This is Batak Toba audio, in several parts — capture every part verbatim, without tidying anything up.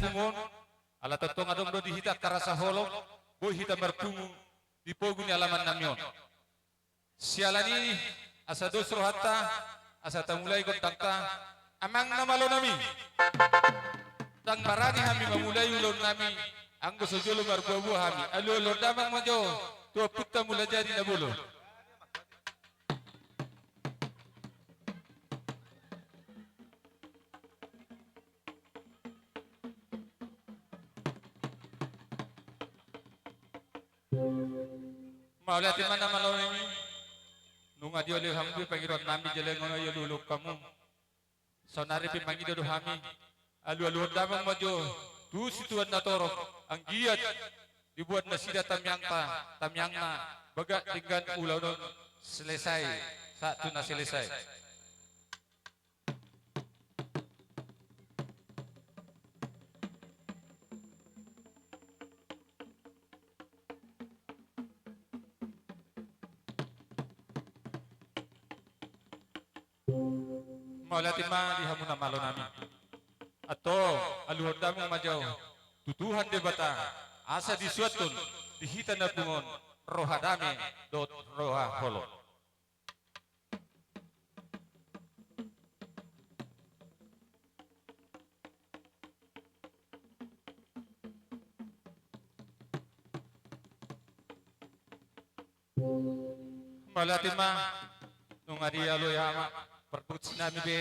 pungu on, ala tongtong adong do di hita angka rasa holong, boi hita marpungu di pogu ni alaman nami on. Siala ni i, asa dos rohanta, asa tamulai gondangta, amang na malo nami. Ndang barani hami mamulai ulaon nami, anggo so jolo marbuabua hami. Alualuhon damang ma jo tu ompunta Mulajadi Nabolon. Mauliate ma na malo nami. Nunga dioloi hamu be pangidoan nami, jala nunga dialualuhon hamu. Saonari pe mangido do hami. Alualuhon damang ma jo tu situan na torop, anggiat dibuat nasida tamiangta, tamiangna, bagak denggan ulaon on selesai, sahat tu na selesai. Mauliate ma di hamu na malo nami. Antong, alualuhon damang ma jo tu Tuhan Debata, asa disuanhon di hita na pungu on roha dame dohot roha holong. Mauliate ma, nunga dialualuhon hamu, pargonsi nami be,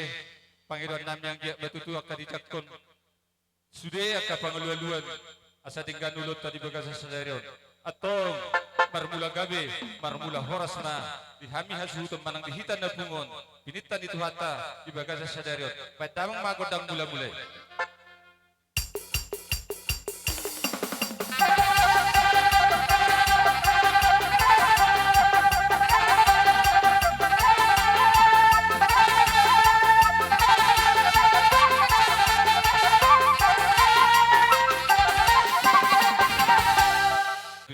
pangidoan nami anggiat ma tutu angka dijangkon. Sude angka pangalualuan, asa denggan ulaonta di bagasan sadari on. Antong, marmula gabe, marmula horas ma di hami hasuhuton manang di hita na pungu on, pinangido ni Tuhanta di bagasan sadari on. Baen damang ma gondang mulamula i.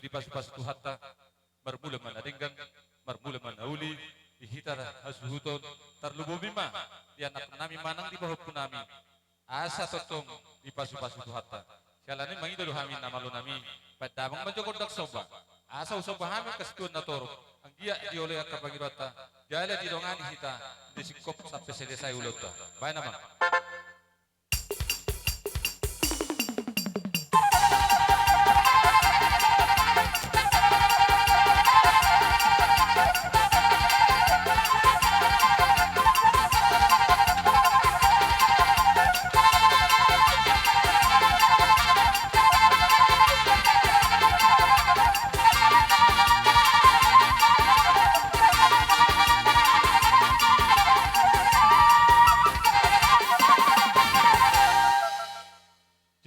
Dipasupasu Tuhanta, marmula ma na denggan, marmula ma na uli di hita hasuhuton, tarlumobi ma di anak nami manang di pahompu nami. Asa tongtong dipasupasu Tuhanta. Siala ni i mangido do hami na malo nami, baen damang ma jo gondang somba. Asa husomba hami angka situan na torop, anggiat dioloi angka pangidoanta, jala didongani hita di singkop sampe selesai ulaonta. Baen amang.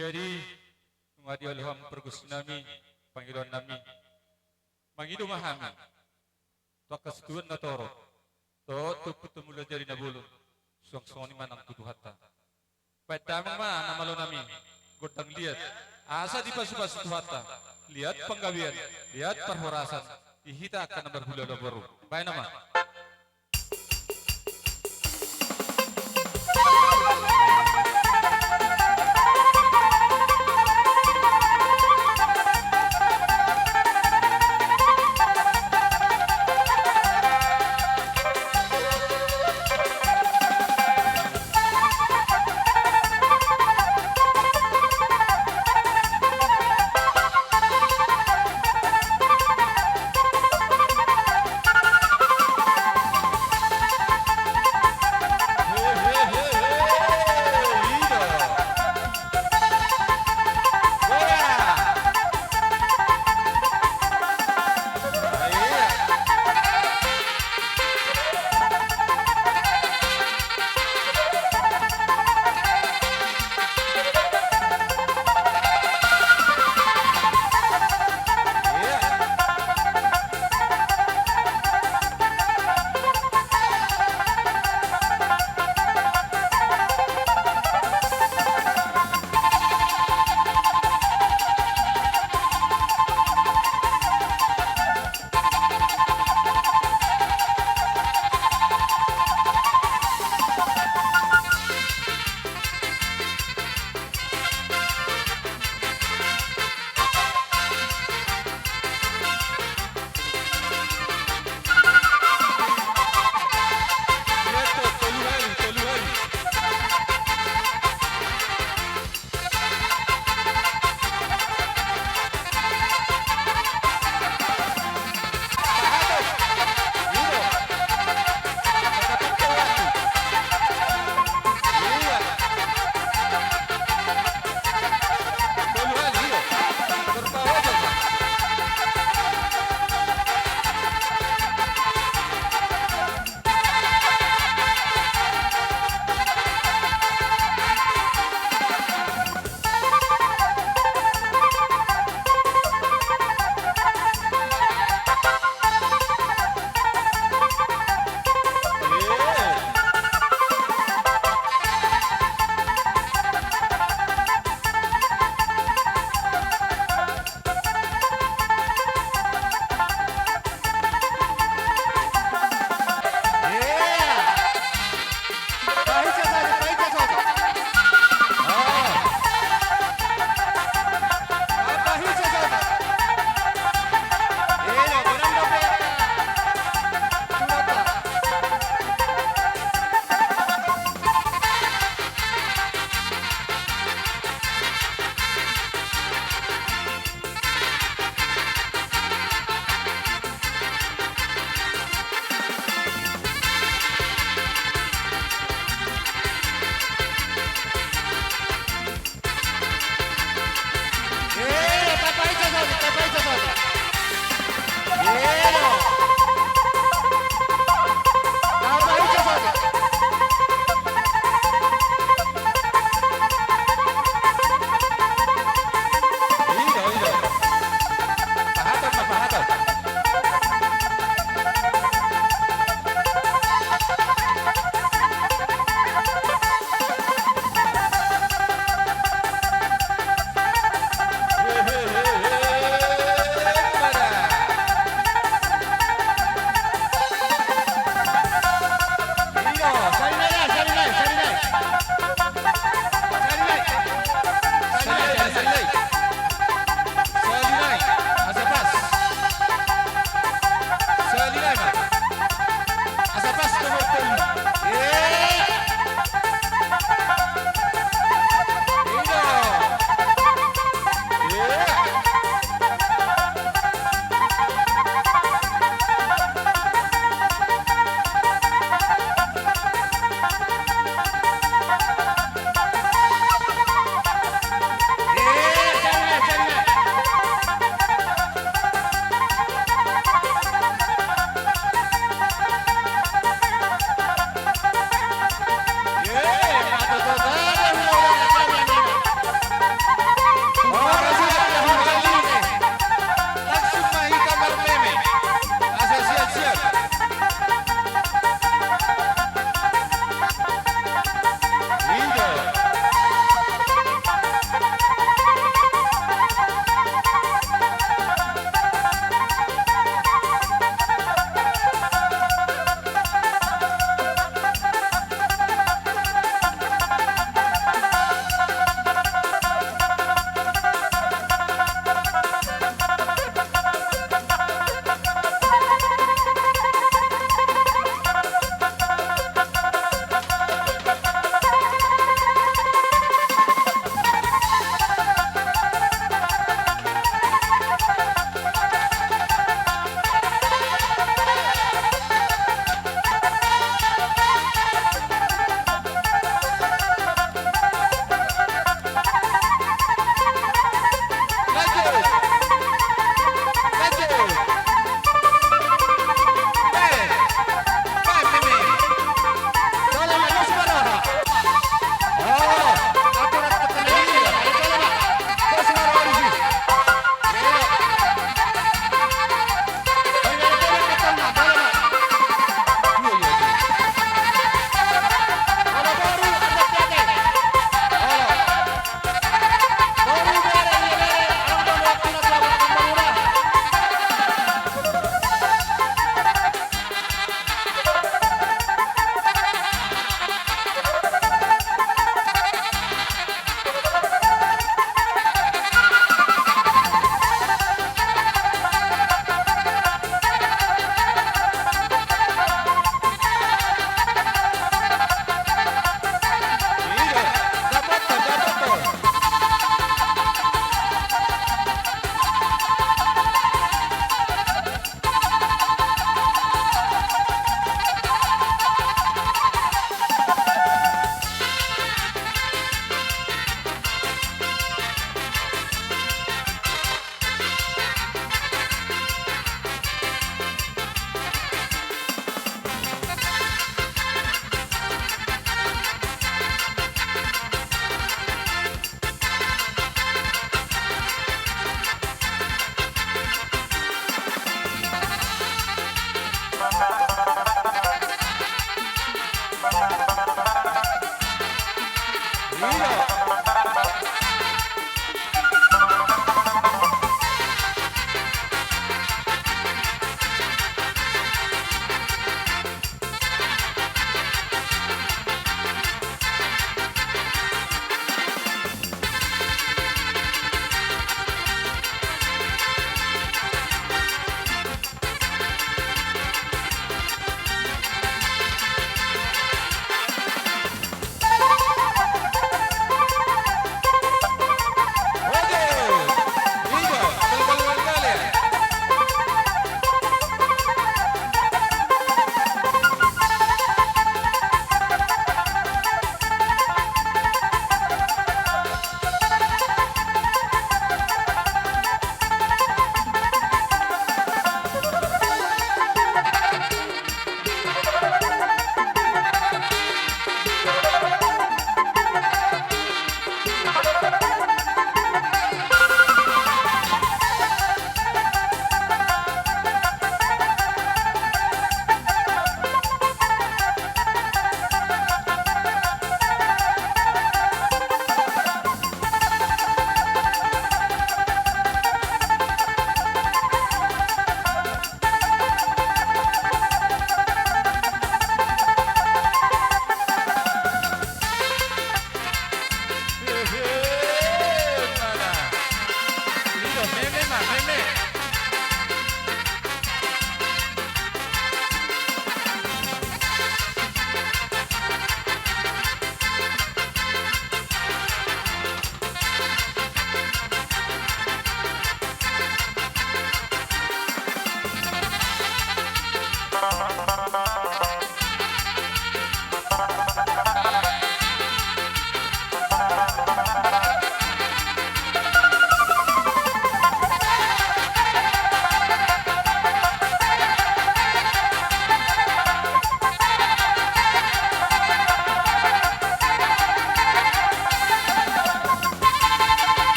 Jadi, nunga dialualuhon pargonsi nami, pangidoan nami. Mangido ma hami tu angka situan na torop, dohot tu ompunta Mulajadi Nabolon, suang songon i ma nang tu Tuhanta. Baen damang ma na malo nami, gondang liat, asa dipasupasu Tuhanta, liat panggabean, liat parhorasan di hita angka na marhula na boru. Baen amang.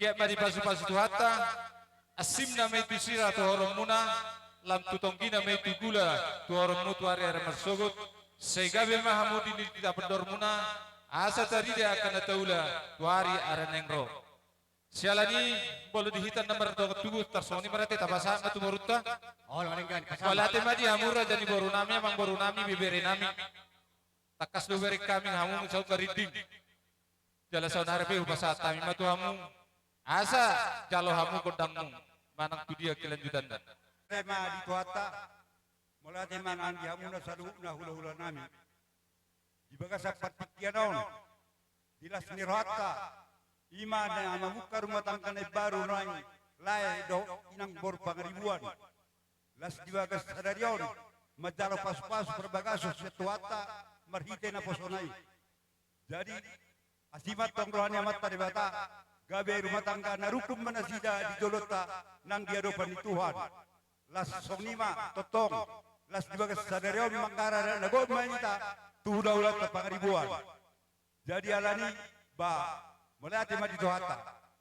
Giat ma dipasupasu Tuhanta, asim na ma i tu sira tu horongmuna, lam tu tonggina ma i tu gula tu horongmu tu ari-ari marsogot, sai gabe ma hamu di, di tapandormuna, asa tarida angka na taula tu ari-ari naeng ro. Siala ni, molo di hita na mardongan tubu, tarsongon i ma rade tapasahat ma tu borunta. Olo, mauliate ma di hamu raja ni borunami, amangborunami, beberenami. Tangkas do hubereng hami hamu saung garinding. Jala saonari pe hupasahat hami ma tu hamu, asa jalo hamu gondangmu manang tu dia kelanjutanna. Mauliate ma di Tuhanta, mauliate ma nang di hamuna saluhutna hulahulanami. Di bagasan partingkian on, di las ni rohanta, i ma na mamungka rumah tangga na imbaru nai lae dohot inang boru Pangaribuan. Las di bagas sadari on, manjalo pasupasu parbagason sian Tuhanta marhite naposona i. Jadi, asi ma antong roha ni Amanta Debata, gabe rumah tangga na rukun ma nasida di jolonta nang di adopan ni Tuhan. Las songon i ma tongtong, las di bagas sadari on mangarade na gok ma hita tu hulahulanta Pangaribuan. Jadi alani, ba, mauliate ma di Tuhanta.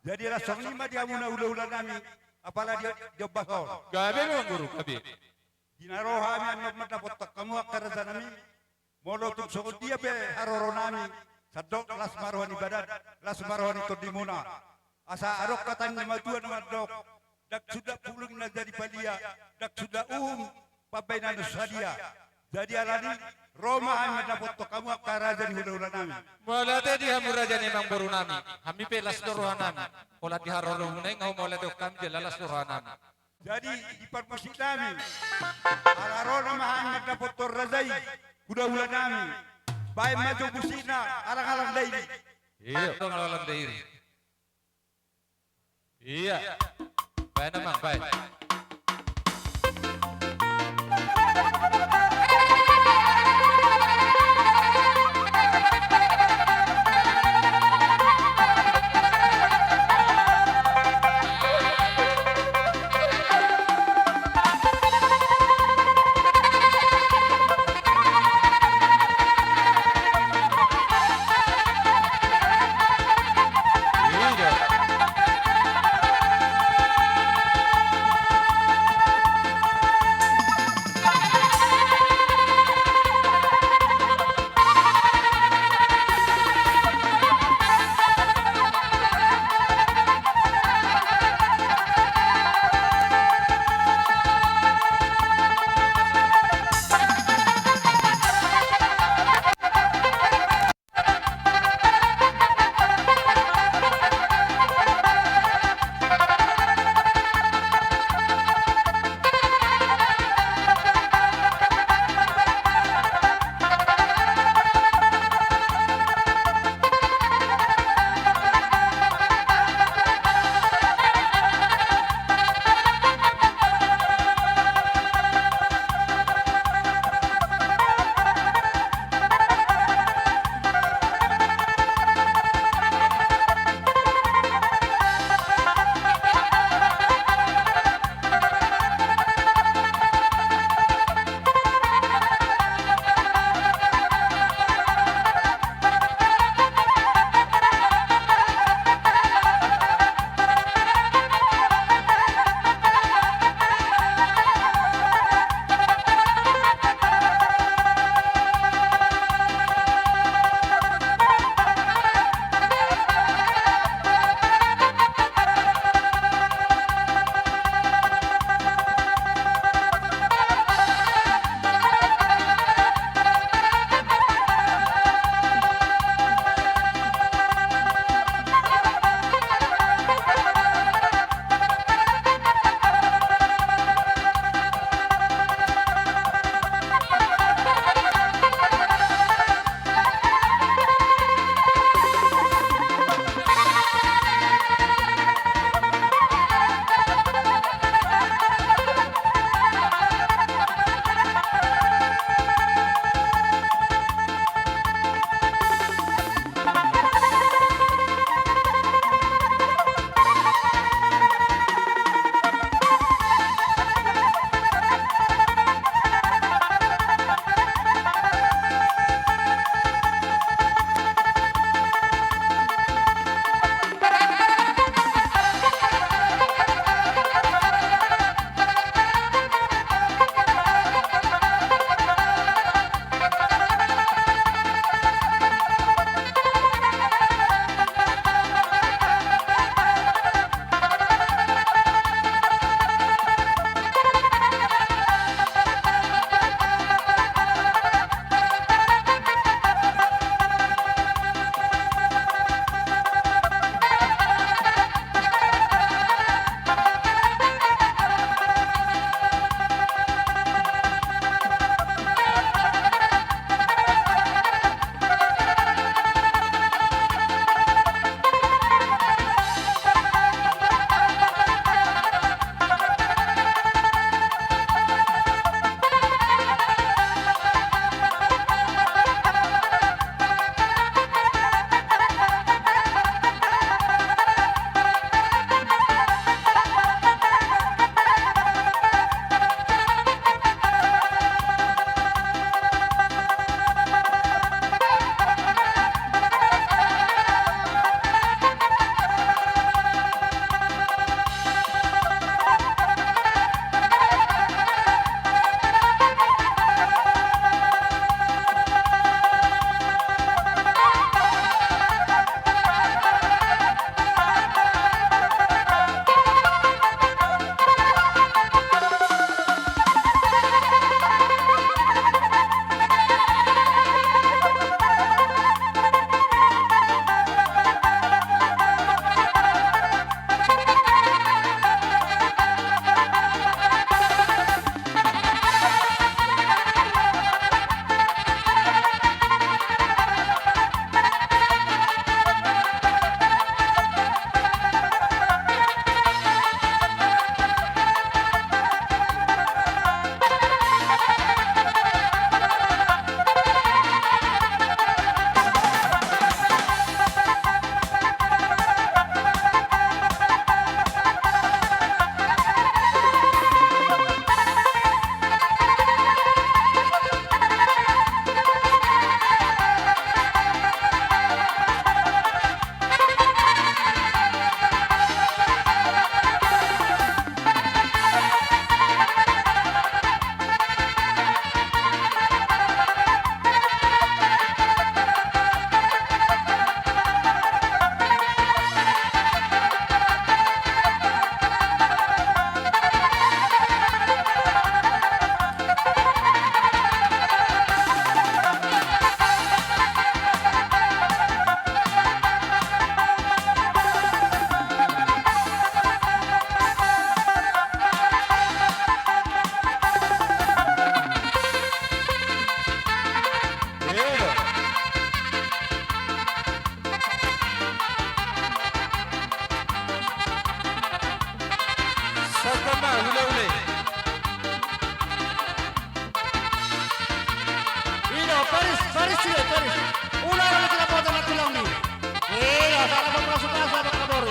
Jadi las songon i ma di hamuna hulahulanami, apala di, di ombas on. Gabe memang guru, gabe. Di na ro hami annon mandapothon hamu angka rajanami, molo tung songon dia pe haroronami, sandok las ma roha ni badan, las ma roha ni tondimuna. Asa adong hata ni na matua na mandok, ndang suda pulung na jadi palia, ndang suda uhum pambahenan sadia. Jadi alani, ro ma hami mandapothon hamu angka raja ni hulahulanami. Mauliate di hamu raja ni amangborunami, hami pe las do rohanami. Holan di haroromuna i nga mauliate hami jala las do rohanami. Jadi, di parmusiknami, ala ro nama hami mandapothon raja i, hulahulanami. Baen ma jo musikna, Alang-alang Dairi. Iya, Alang-alang Dairi. Iya. Baen, Amang, baen. Sude, Feris. Ula, ula, kita potong nanti lawan ni. Iya, salah pemula suka, salah pemula.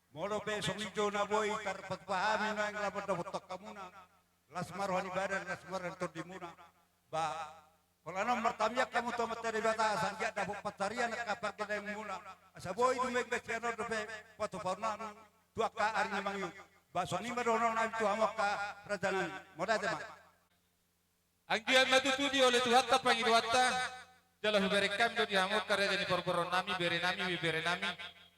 Molo pe songon i jo na boi tarpatupa hami nuaeng laho mandapothon hamuna, las ma roha ni badan, las ma roha ni tondimuna. Ba, holan on martamiang hamu tu Amanta Debata, asa anggiat dapot pansarian angka pargellengmuna. Asa boi dumenggan sian on dope patupaonnami tu angka ari na mangihut. Ba songon i ma dohononnami tu hamu angka rajanami. Mauliate ma. Anggiat ma tutu dioloi Tuhanta pangidoanta, jala hubereng hami do di hamu angka raja ni parboruonnami, berenami, beberenami,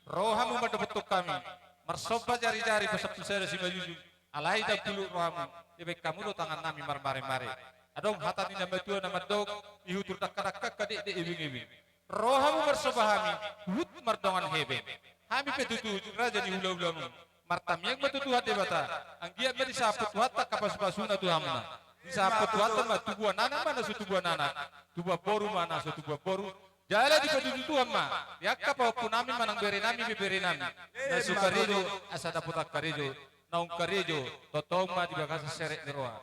ro hamu mandapothon hami, marsomba jarijari, pasampulu sada simanjujung, alai ndang buluk rohamu, dibaen hamu do tangannami marmaremare. Adong hata ni na matua na mandok, ihutur dangkadangka angka dekdek ibingebing. Ro hamu marsomba hami, huhut mardongan hepeng. Hami pe tutu raja ni hulahulamuna. Martamiang ma tu Tuhan Debata. Anggiat ma disahaphon Tuhanta angka pasupasuna tu hamuna. Disahaphon Tuhanta ma tubuan anak ma na so tubuan anak. Tubuan boru ma na so tubuan boru. Jala dipatutu Tuhan ma. Di angka pahompunami manang berenami beberenami. Na so karejo asa dapotan karejo. Naung karejo. Tongtong ma di bagasan serep ni roha.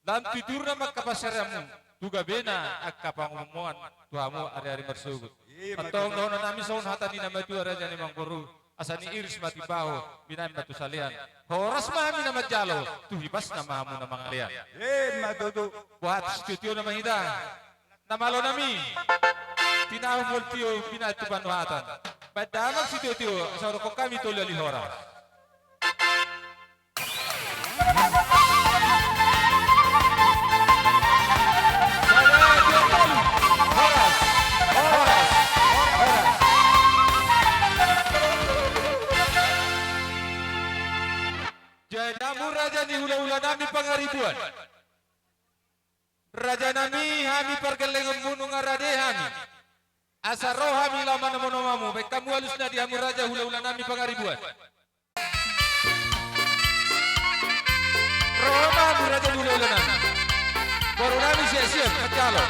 Lam tuturna ma angka pansarianmu, tu gabena angka pangomoan, tu hamu ari-ari marsogot. Antong dohononnami songon hata ni na matua raja ni amangboru, asa niiris ma timbaho, binahen ma tu salean. Horas ma hami na manjalo, tu hipasna ma hamu na mangalean. Ima tutu. Buat sitio-tio nama hita. Na malonami. Tinahu mol tio binahen tu panuhatan. Baen damang sitio-tio, asa hurokkon hami tolu ali horas. Jadi hamu raja ni hulahulanami Pangaribuan. Rajanami, hami pargellengonmu nunga rade hami. Asa ro hami laho manomonomamu, baen hamu alusna di hamu raja hulahulanami Pangaribuan. Ro ma hamu raja ni hulahulanami. Borunami siap-siap manjalo.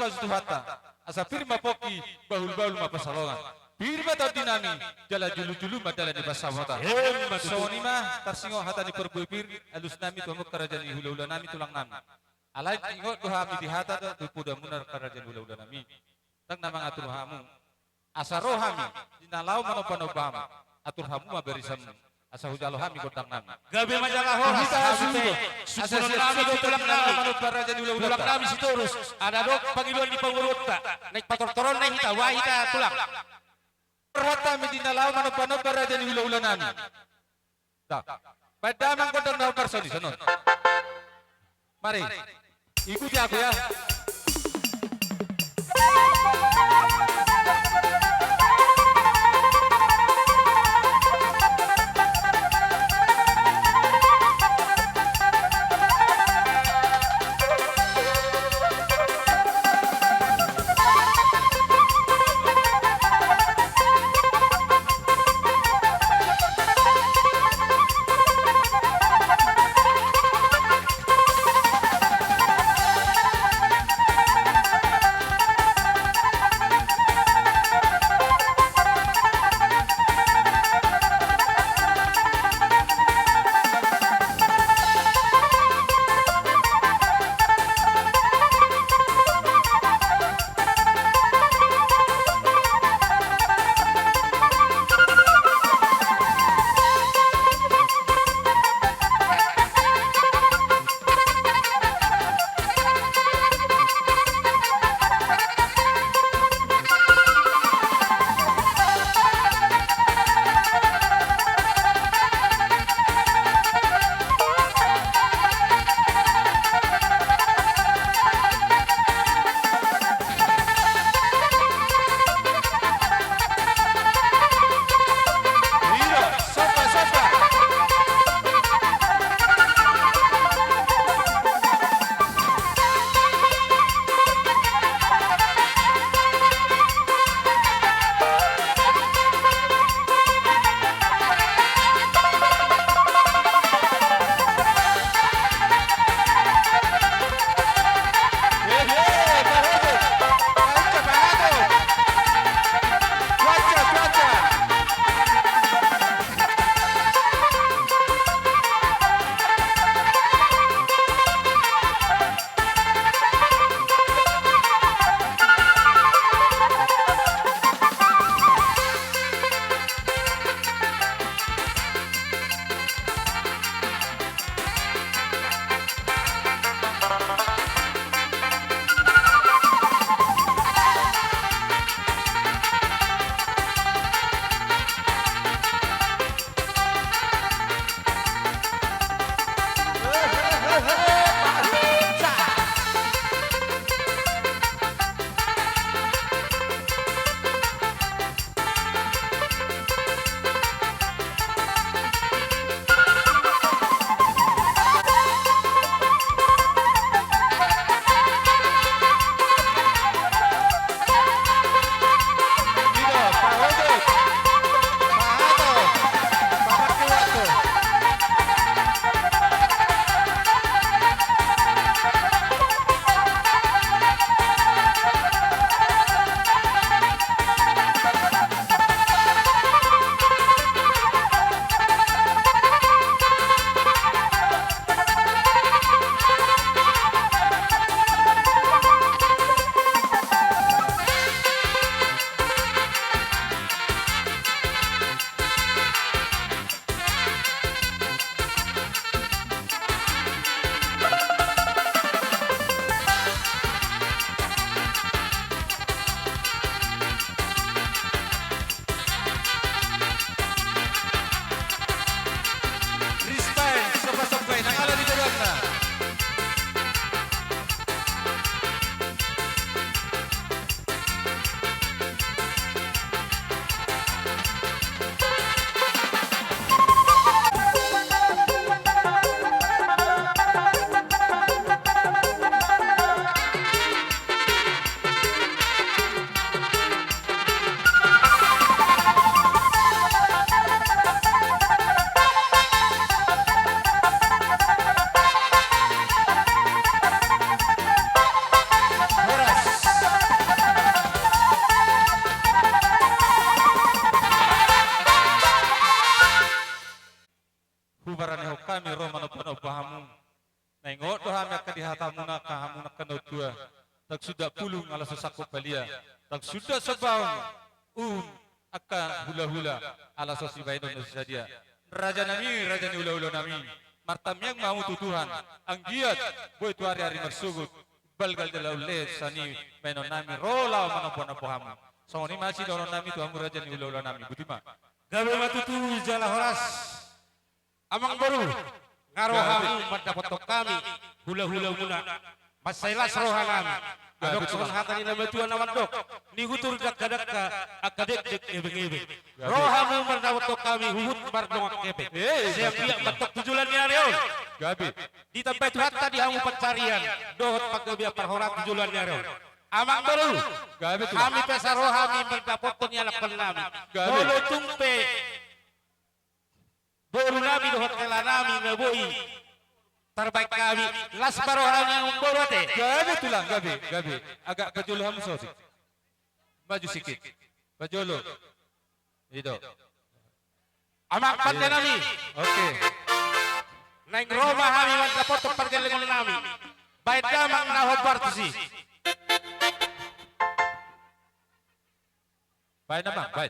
Pasu Tuhanta, asa pir ma pongki, bahul-bahul ma pansalongan. Pir ma tondinami, jala julu-julu ma dalan ni pansamotan. Emma tutu. Songon i ma tarsingot hata ni parbue pir, alusnami tu hamu angka raja ni hula-hulanami, tulangnami. Alai ingot do hami di hata do, tu podamuna angka raja ni hula-hulanami. Ndang na mangatur hamu. Asa ro hami, di na laho manomba-nomba hamu, atur hamu ma barisanmu, asa hujalo hami gondangnami. Gabe ma jala horas. Hita hami sudo, pe, asa sungkunonnami siap do, tulangnami, manomba raja ni hula-hulanta. Tulangnami Sitorus, adong pangidoan ni pamoruonta, naeng patortoronna hita, boha hita tulang. Rohanta hami di na laho manomba-nomba raja ni hula-hulanami. Dah. Baen damang gondang na hombar soni, sonon. Mari, ikuti aku ya. Naeng hot do hami angka di hatamuna, angka hamuna angka na tua. Tarsongon pulung ala so sangkot balia. Tarsongon sombaon, um, angka hulahula ala so sibahenon na sadia. Raja nami, raja ni hulahula nami. Martangiang ma hamu tu Tuhan. Anggiat boi tu ari-ari marsogot, balga jala ulle sian i bahenon nami ro laho manamboa-namboa hamu. Songon i ma sidohonon nami tu hamu raja ni hulahula nami. Botima. Gabe ma tutu jala horas. Amang boru, nga ro hamu mandapothon hami, hulahulamuna. Mansai las roha nami. Adong songon hata ni na matua na mandok, ningutur dangka-dangka, angka dekdek ebeng-ebeng. Ro hamu mandapothon hami, huhut mardongan hepeng. Sai anggiat mandok tu joloan ni ari on. Ditambai Tuhanta di hamu pansarian dohot panggabean parhorasan tu joloan ni ari on. Amang boru, hami pe asa ro hami mandapothon ianakhon nami. Molo tung pe boru nami dohot hela nami na boi tarbaen hami, las ma roha ni amang boru ate. Gabe tulang, gabe, gabe. Agak pajolo hamu so. Maju sikit. Pajolo. I do. Amang pande nami. Oke. Naeng ro ma hami mandapothon pargellengon nami. Baen damang na hombar tusi. Baen damang, baen.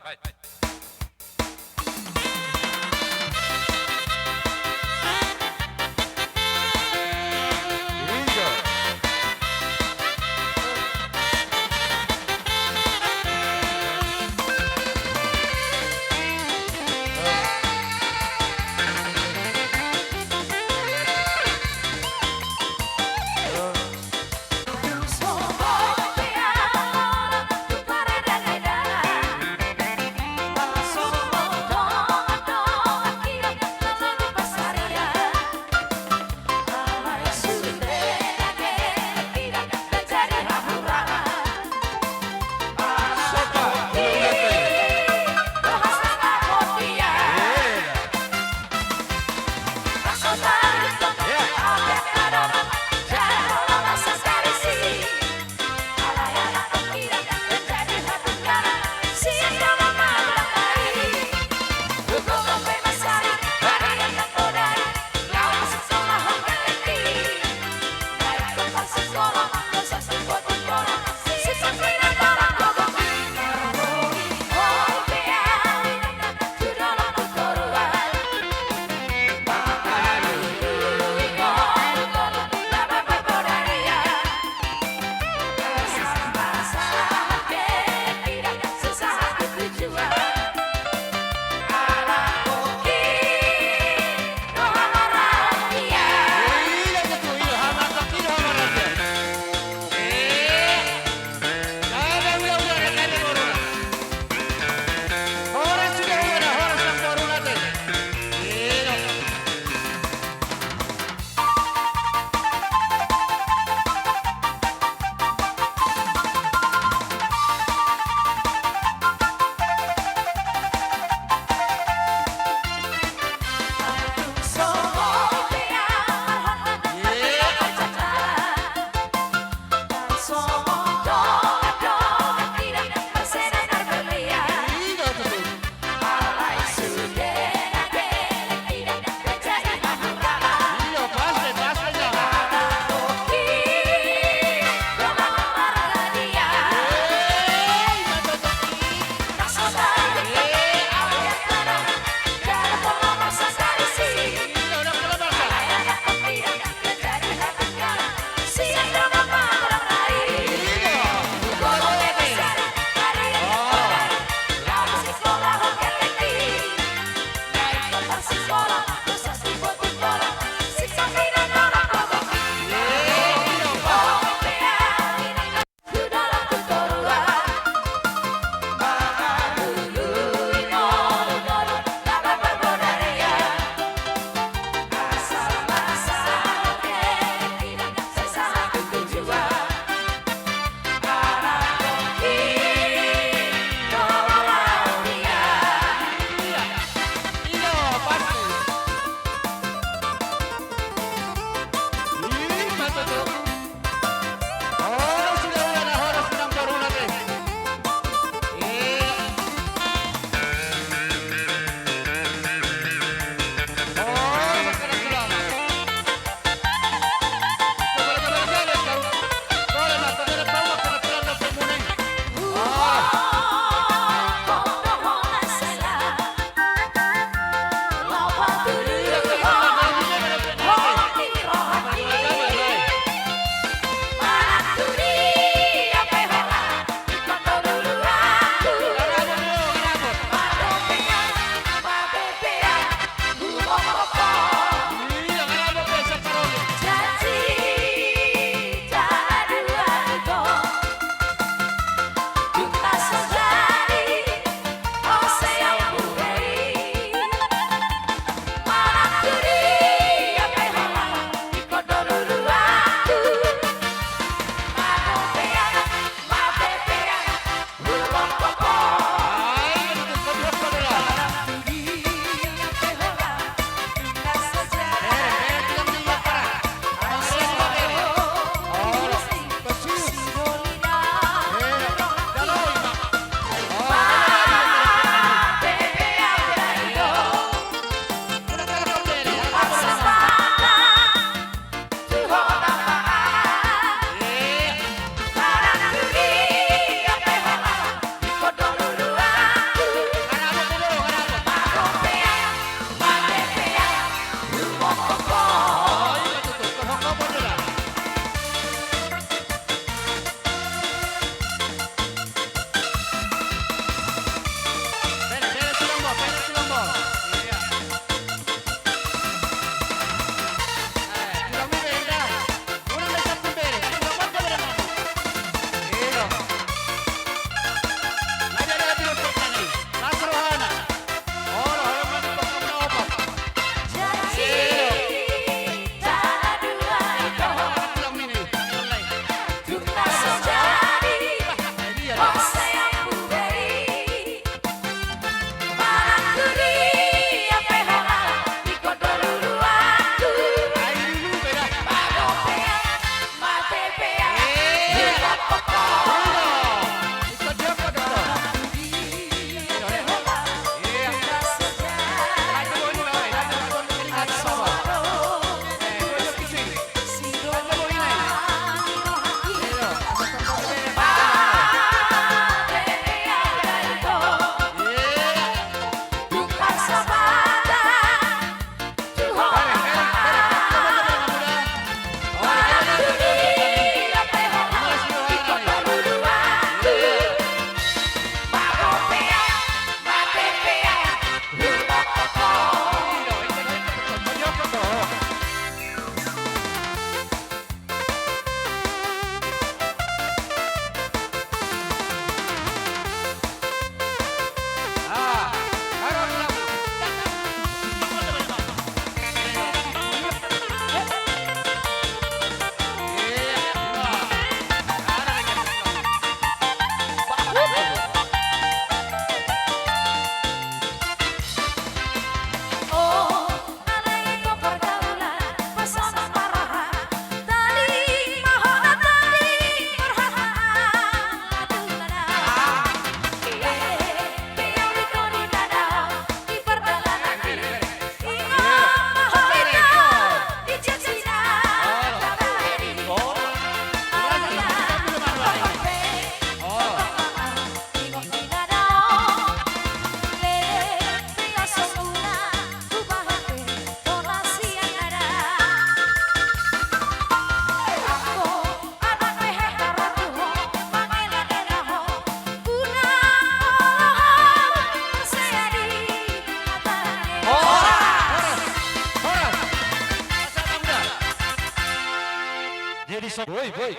Jadi so, boi, boi.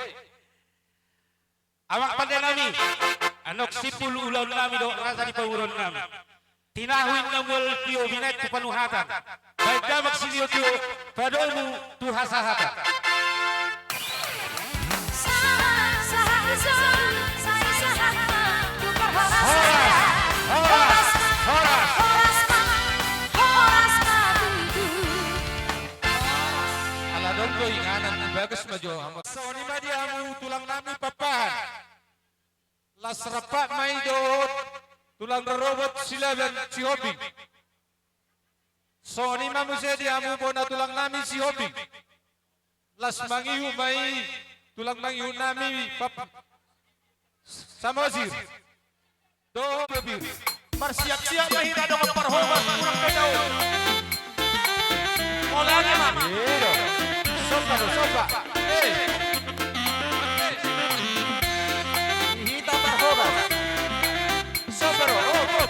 Amang pande nami, annon simpul ulaon nami dohot raja ni pamoruon nami. Tinahu inna mual tio binahen tu panuhatan. Bahen damang sitio-tio, padomu tu hasahatan. Sahat, sahat, sahat, sahat ma tu parhorasan. Horas, horas, horas, horas ma, horas ma tutu. Ala adong do inganan, bagas ma jo hamu. Songon i ma di hamu tulang nami Pakpahan. Las rampak ma i dohot tulang rorobot Silaban Sihombing. Songon i ma muse di hamu bona tulang nami Sihombing. Las mangihut ma i tulang mangihut nami Pap-, Samosir. Dohot Bebir. Marsiap-siap ma hita dohot parhobas, kurang beda on. Holan ma. Iya. Somba do, somba. Eh. Hita parhobas. Somba do. Oh, oh.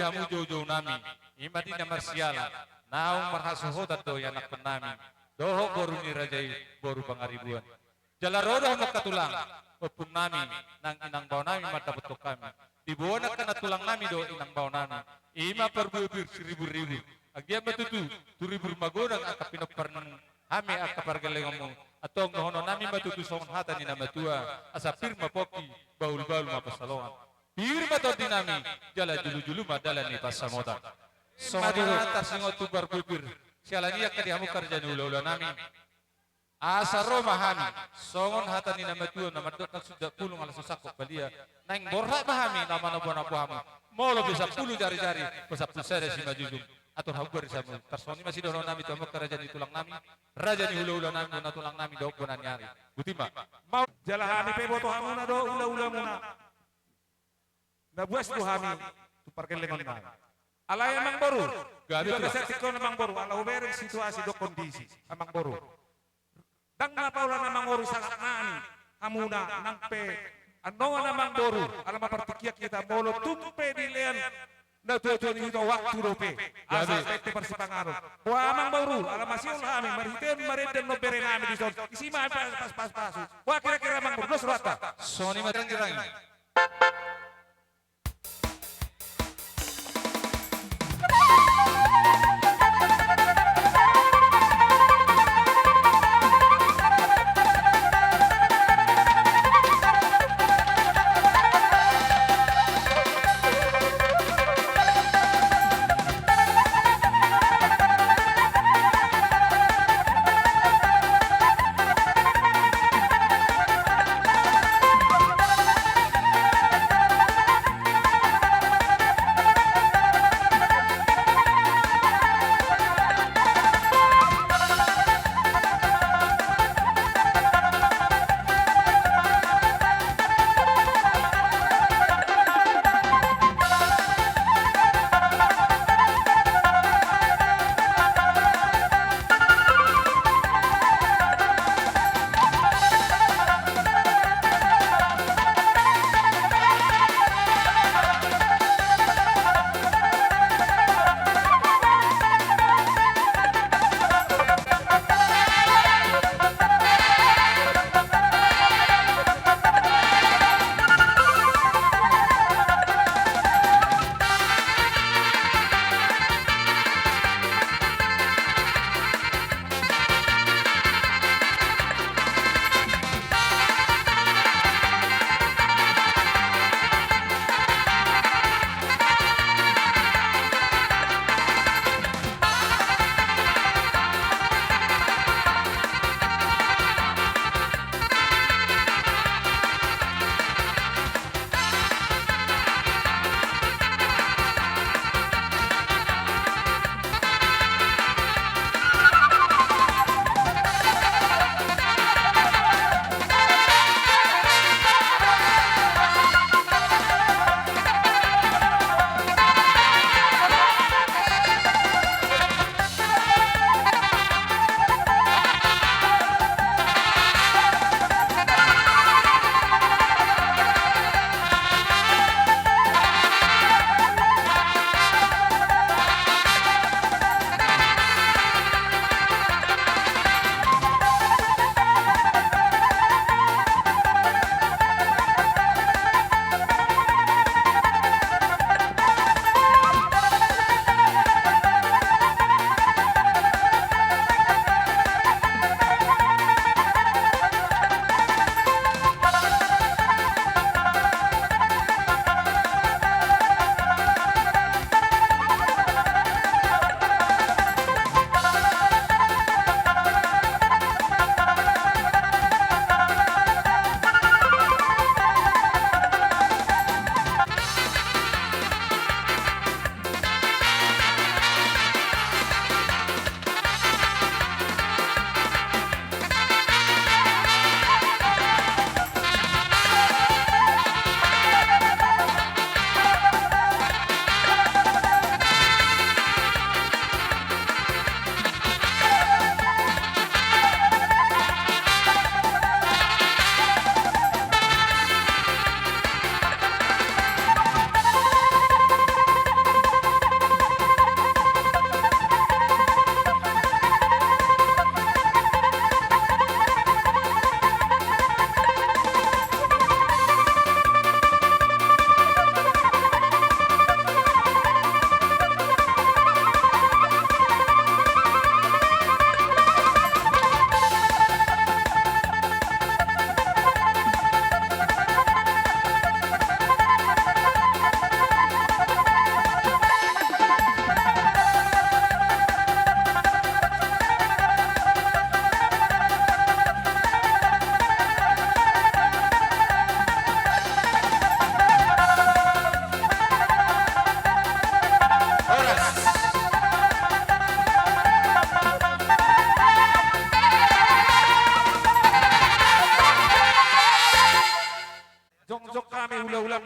hamu joujou nami, i ma di na marsiala, naung marhasohotan do ianakkon nami dohot boru ni raja i, boru Pangaribuan. Jala ro do hamu angka tulang, ompung nami, nang inang bao nami mandapothon hami. Diboan angka nantulang nami do inang bao nami, i ma parbue pir siribur-ribur. Anggiat ma tutu, tu ribur magodang angka pinompar ni hami angka pargellengonmu. Antong dohonon nami ma tutu songon hata ni na matua, asa pir ma pongki, bahul-bahul ma pansalongan. Pir ma tondi nami, jala julu-julu ma dalan ni pansamotan. Songon i ma tarsongon tu parbue pir, siala ni i angka di hamu angka raja ni hula-hula nami. Asa ro ma hami, songon hata ni na matua na mandok nang sundat pulung ala so sangkot balia, naeng borhat ma hami na manomba-nomba hamu. Molo pe sampulu jari-jari, pe sampulu sada simanjujung. Atur hamu barisamu, tarsongon i ma sidohonon nami tu hamu angka raja ni tulang nami, raja ni hula-hula nami, bona tulang nami dohot bona ni ari. Botima. Mau jala hami pe boto hamuna dohot hula-hulamuna. Na buas do hami tu pargellengon nami. Alai amangboru, gabe di bagasan tingki on amangboru, ala hubereng situasi dohot kondisi, amangboru. Ndang na paula na mangoru sahat nami hamuna, nang pe annon amangboru, ala ma partingkian hita, molo tung pe dilean na tua-tua ni hita waktu dope. Asa gabe. Asa pe tu parsipanganon. Boha amangboru, ala masihol hami marhite marende annon bere nami dison. Isi ma pas, pas, pas, pasu. Boha kira-kira amangboru, dos rohanta. Songon i ma tanggirang.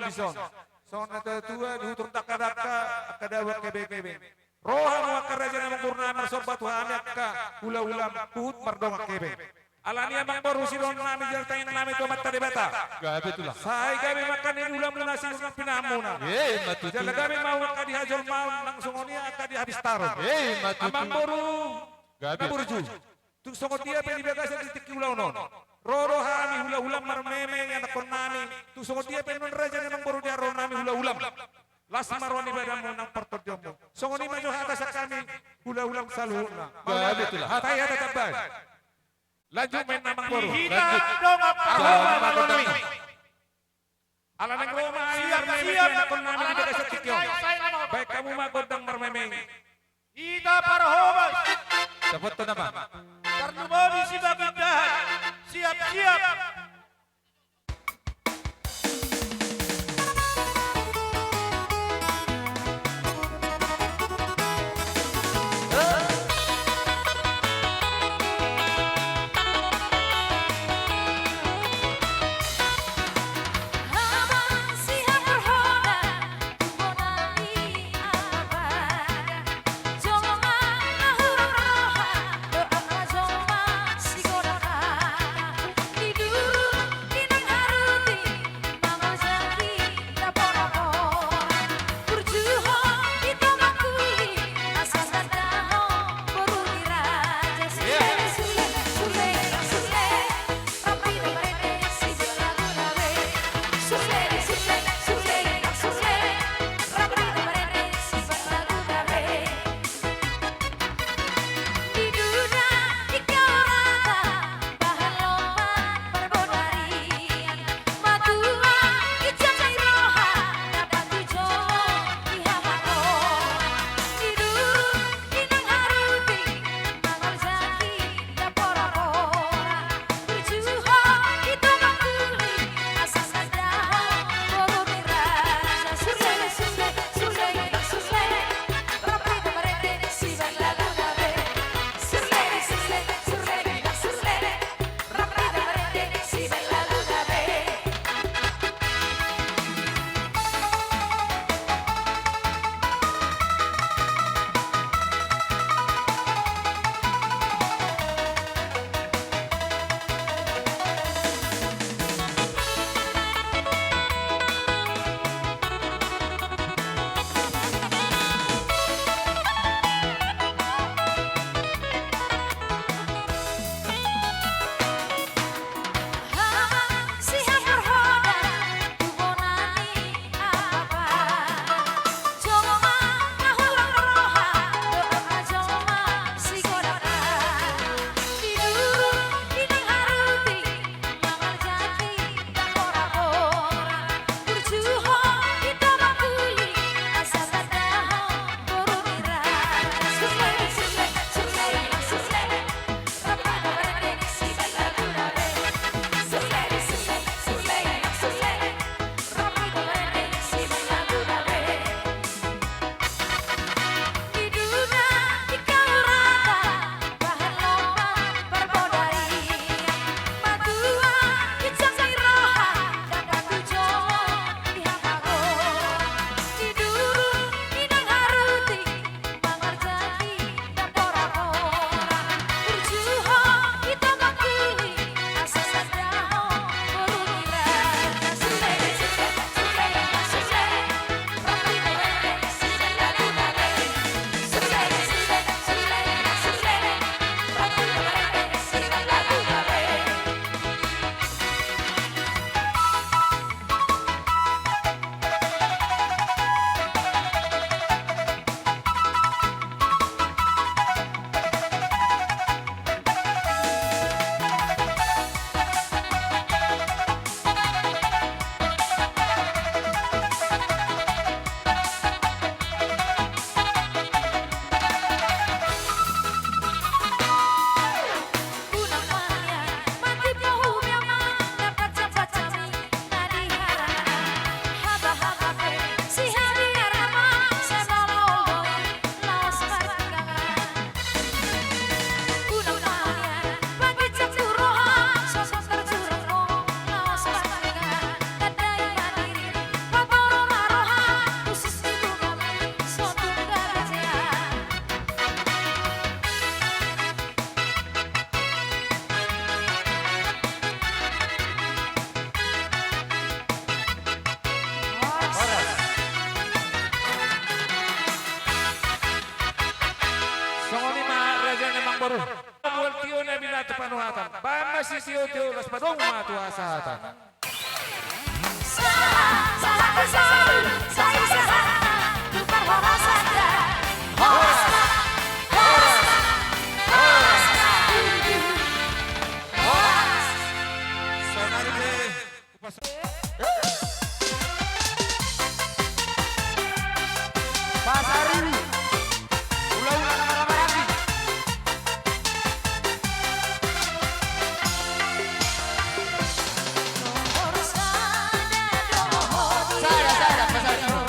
dison. Songon na tua-tua, di huta Dangkadangka, angka dao angka ebeng-ebeng. Ro hamu angka raja ni amangboru nami marsomba tu hami angka hula-hula huhut mardongan hepeng. Alani i amangboru, sidongan nami jala tangiang nami tu Amanta Debata. Gabe tulang. Sai gabe ma angka na niulamuna, sidongan pinahanmuna. Emma tutu. Jala gabe ma hamu angka di hajolmaon nang songon i angka di hapistaron. Emma tutu. Amangboru. Gabe. Na burju. Tung songon dia pe di bagasan di tingki ulaon on, ro do hami hula-hula marmeme, ianakhon nami. Tung songon dia pe nuaeng raja ni amangboru di haroro nami hula-hula. Las ma roha ni badanmu nang partondionmu. Songon i ma jo hata sian hami hula-hula saluhutna. Gabe tulang. Hata i hata tambai. Lanjut ma inna amangboru. Di hita dongan parhobas. Ala naeng ro ma hami marmeme, ianakhon nami di bagasan tingki on. Baen hamu ma gondang marmeme. Hita parhobas. Sapontona ma. Tarlumobi sipagindahan. Siap-siap. Mual tio na binatu panuhatan, baen ma sitio-tio las padomu ma tu hasahatan. Horas! Horas! Horas! Horas! Sonari pe hupas- Pasaribu. Ula-ula na marhaha-maranggi. Sada, sada, Pasaribu.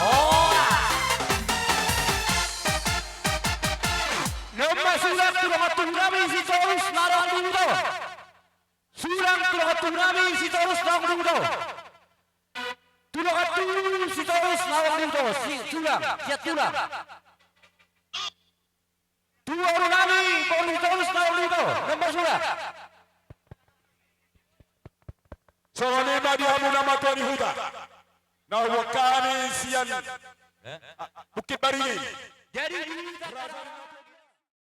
Horas! Lehon ma sulang tu dongan tubu nami Sitorus na adong di huta on. Sulang tu dongan tubu nami Sitorus na adong di huta on. Tu dongan tubu Sitorus na adong di huta on. Si-, sulang, sian tulang. Tu boru nami, boru Sitorus na adong di huta on. Lehon ma sulang. Songon i ma di hamu na matua ni huta. Na huboan hami sian, eh? Ah, Bukit Baringin. Jadi di